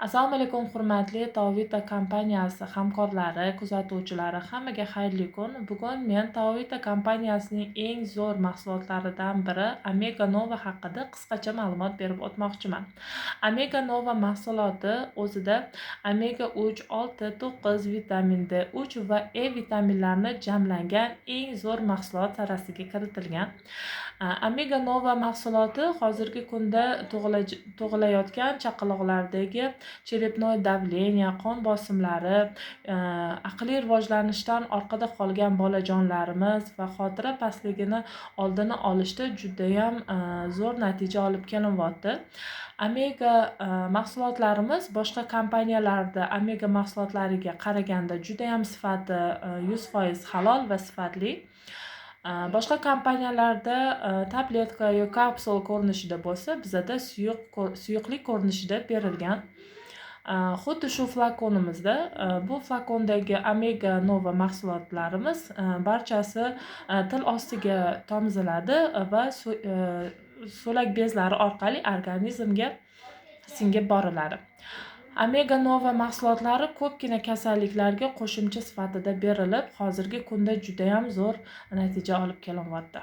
Assalomu alaykum, hurmatli Taovita kompaniyasi hamkorlari, kuzatuvchilari, hammaga xayrli kun. Bugun men Taovita kompaniyasining eng zo'r mahsulotlaridan biri Omega Nova haqida qisqacha ma'lumot berib o'tmoqchiman. Omega Nova mahsuloti o'zida omega 3, 6, 9, vitamin D3 va E vitaminlarini jamlangan eng zo'r mahsulot sarasiga kiritilgan. Omega Nova mahsuloti hozirgi kunda tug'ilayotgan chaqaloqlardagi черепное давление, qon bosimlari, aqliy rivojlanishdan orqada qolgan bolajonlarimiz va xotira pastligini oldini olishda judayam zo'r natija olib kelinyapti. Omega mahsulotlarimiz boshqa kompaniyalarda omega mahsulotlariga qaraganda judayam sifati 100% halol va sifatli. Boshqa kompaniyalarda tabletka yo kapsula ko'rinishida bo'lsa, bizada suyuqlik ko'rinishida berilgan. Xuddi shu flakonimizda, bu flakondagi Omega Nova mahsulotlarimiz barchasi til ostiga tomiziladi va so'lak bezlari orqali organizmga singib boriladi. Omega Nova mahsulotlari ko'pgina kasalliklarga qo'shimcha sifatida berilib, hozirgi kunda judayam zo'r natija olib kelinyapti.